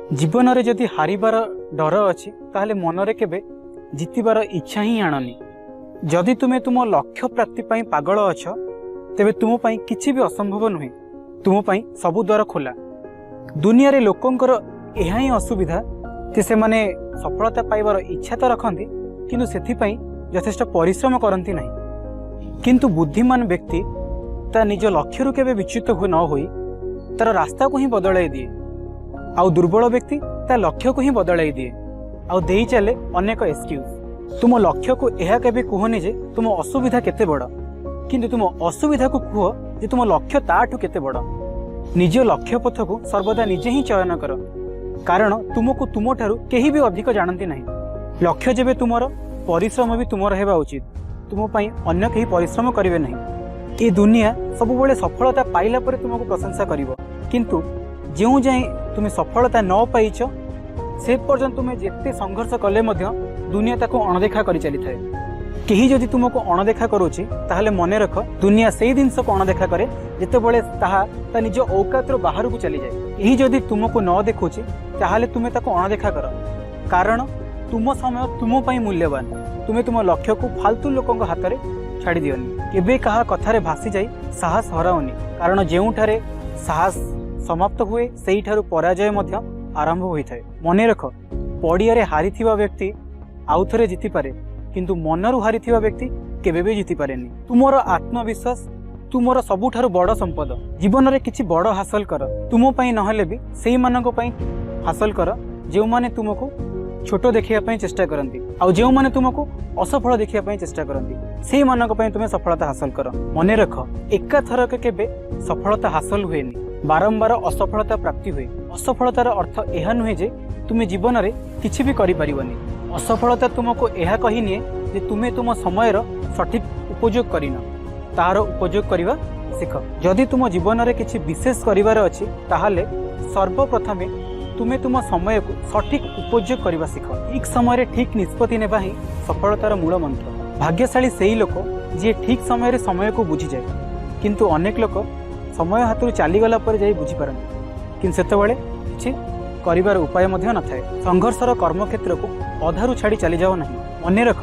ଜୀବନରେ ଯଦି ହାରିବାର ଡର ଅଛି, ତାହେଲେ ମନରେ କେବେ ଜିତିବାର ଇଚ୍ଛା ହିଁ ଆଣନି। ଯଦି ତୁମେ ତୁମ ଲକ୍ଷ୍ୟ ପ୍ରାପ୍ତି ପାଇଁ ପାଗଳ ଅଛ, ତେବେ ତୁମ ପାଇଁ କିଛି ବି ଅସମ୍ଭବ ନୁହେଁ। ତୁମ ପାଇଁ ସବୁ ଦ୍ୱାର ଖୋଲା। ଦୁନିଆରେ ଲୋକଙ୍କର ଏହା ହିଁ ଅସୁବିଧା ଯେ ସେମାନେ ସଫଳତା ପାଇବାର ଇଚ୍ଛା ତ ରଖନ୍ତି, କିନ୍ତୁ ସେଥିପାଇଁ ଯଥେଷ୍ଟ ପରିଶ୍ରମ କରନ୍ତି ନାହିଁ। କିନ୍ତୁ ବୁଦ୍ଧିମାନ ବ୍ୟକ୍ତି ତା ନିଜ ଲକ୍ଷ୍ୟରୁ କେବେ ବିଚ୍ୟୁତ ନ ହୋଇ ତାର ରାସ୍ତାକୁ ହିଁ ବଦଳାଇ ଦିଏ, ଆଉ ଦୁର୍ବଳ ବ୍ୟକ୍ତି ତା ଲକ୍ଷ୍ୟକୁ ହିଁ ବଦଳାଇ ଦିଏ ଆଉ ଦେଇ ଚାଲେ ଅନେକ ଏକ୍ସକ୍ୟୁଜ୍। ତୁମ ଲକ୍ଷ୍ୟକୁ ଏହା କେବେ କୁହନି ଯେ ତୁମ ଅସୁବିଧା କେତେ ବଡ଼, କିନ୍ତୁ ତୁମ ଅସୁବିଧାକୁ କୁହ ଯେ ତୁମ ଲକ୍ଷ୍ୟ ତାଠୁ କେତେ ବଡ଼। ନିଜ ଲକ୍ଷ୍ୟ ପଥକୁ ସର୍ବଦା ନିଜେ ହିଁ ଚୟନ କର, କାରଣ ତୁମକୁ ତୁମଠାରୁ କେହି ବି ଅଧିକ ଜାଣନ୍ତି ନାହିଁ। ଲକ୍ଷ୍ୟ ଯେବେ ତୁମର, ପରିଶ୍ରମ ବି ତୁମର ହେବା ଉଚିତ। ତୁମ ପାଇଁ ଅନ୍ୟ କେହି ପରିଶ୍ରମ କରିବେ ନାହିଁ। ଏ ଦୁନିଆ ସବୁବେଳେ ସଫଳତା ପାଇଲା ପରେ ତୁମକୁ ପ୍ରଶଂସା କରିବ, କିନ୍ତୁ ଯେଉଁ ଯାଏଁ ତୁମେ ସଫଳତା ନ ପାଇଛ, ସେ ପର୍ଯ୍ୟନ୍ତ ତୁମେ ଯେତେ ସଂଘର୍ଷ କଲେ ମଧ୍ୟ ଦୁନିଆ ତାକୁ ଅଣଦେଖା କରି ଚାଲିଥାଏ। କେହି ଯଦି ତୁମକୁ ଅଣଦେଖା କରୁଛି, ତାହେଲେ ମନେ ରଖ, ଦୁନିଆ ସେଇ ଜିନିଷକୁ ଅଣଦେଖା କରେ ଯେତେବେଳେ ତାହା ତା ନିଜ ଔକାତରୁ ବାହାରକୁ ଚାଲିଯାଏ। କେହି ଯଦି ତୁମକୁ ନ ଦେଖୁଛି, ତାହେଲେ ତୁମେ ତାକୁ ଅଣଦେଖା କର, କାରଣ ତୁମ ସମୟ ତୁମ ପାଇଁ ମୂଲ୍ୟବାନ। ତୁମେ ତୁମ ଲକ୍ଷ୍ୟକୁ ଫାଲତୁ ଲୋକଙ୍କ ହାତରେ ଛାଡ଼ି ଦିଅନି। କେବେ କାହା କଥାରେ ଭାସିଯାଇ ସାହସ ହରାଅନି, କାରଣ ଯେଉଁଠାରେ ସାହସ ସମାପ୍ତ ହୁଏ, ସେଇଠାରୁ ପରାଜୟ ମଧ୍ୟ ଆରମ୍ଭ ହୋଇଥାଏ। ମନେ ରଖ, ପଡ଼ିଆରେ ହାରିଥିବା ବ୍ୟକ୍ତି ଆଉଥରେ ଜିତିପାରେ, କିନ୍ତୁ ମନରୁ ହାରିଥିବା ବ୍ୟକ୍ତି କେବେ ବି ଜିତିପାରେନି। ତୁମର ଆତ୍ମବିଶ୍ୱାସ ତୁମର ସବୁଠାରୁ ବଡ଼ ସମ୍ପଦ। ଜୀବନରେ କିଛି ବଡ଼ ହାସଲ କର। ତୁମ ପାଇଁ ନହେଲେ ବି ସେଇମାନଙ୍କ ପାଇଁ ହାସଲ କର, ଯେଉଁମାନେ ତୁମକୁ ଛୋଟ ଦେଖିବା ପାଇଁ ଚେଷ୍ଟା କରନ୍ତି ଆଉ ଯେଉଁମାନେ ତୁମକୁ ଅସଫଳ ଦେଖିବା ପାଇଁ ଚେଷ୍ଟା କରନ୍ତି, ସେଇମାନଙ୍କ ପାଇଁ ତୁମେ ସଫଳତା ହାସଲ କର। ମନେ ରଖ, ଏକାଥରକେ କେବେ ସଫଳତା ହାସଲ ହୁଏନି। ବାରମ୍ବାର ଅସଫଳତା ପ୍ରାପ୍ତି ହୁଏ। ଅସଫଳତାର ଅର୍ଥ ଏହା ନୁହେଁ ଯେ ତୁମେ ଜୀବନରେ କିଛି ବି କରିପାରିବନି। ଅସଫଳତା ତୁମକୁ ଏହା କହିନିଏ ଯେ ତୁମେ ତୁମ ସମୟର ସଠିକ ଉପଯୋଗ କରିନ। ତାହାର ଉପଯୋଗ କରିବା ଶିଖ। ଯଦି ତୁମ ଜୀବନରେ କିଛି ବିଶେଷ କରିବାର ଅଛି, ତାହେଲେ ସର୍ବପ୍ରଥମେ ତୁମେ ତୁମ ସମୟକୁ ସଠିକ ଉପଯୋଗ କରିବା ଶିଖ। ଠିକ ସମୟରେ ଠିକ ନିଷ୍ପତ୍ତି ନେବା ହିଁ ସଫଳତାର ମୂଳ ମନ୍ତ୍ର। ଭାଗ୍ୟଶାଳୀ ସେଇ ଲୋକ ଯିଏ ଠିକ ସମୟରେ ସମୟକୁ ବୁଝିଯାଏ। କିନ୍ତୁ ଅନେକ ଲୋକ ସମୟ ହାତରୁ ଚାଲିଗଲା ପରେ ଯାଇ ବୁଝିପାରନ୍ତି, କିନ୍ତୁ ସେତେବେଳେ କିଛି କରିବାର ଉପାୟ ମଧ୍ୟ ନଥାଏ। ସଂଘର୍ଷର କର୍ମକ୍ଷେତ୍ରକୁ ଅଧାରୁ ଛାଡ଼ି ଚାଲିଯାଅ ନାହିଁ। ମନେ ରଖ,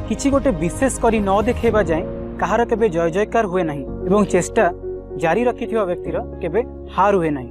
କିଛି ଗୋଟେ ବିଶେଷ କରି ନ ଦେଖେଇବା ଯାଏଁ କାହାର କେବେ ଜୟ ଜୟକାର ହୁଏ ନାହିଁ ଏବଂ ଚେଷ୍ଟା ଜାରି ରଖିଥିବା ବ୍ୟକ୍ତିର କେବେ ହାର ହୁଏ ନାହିଁ।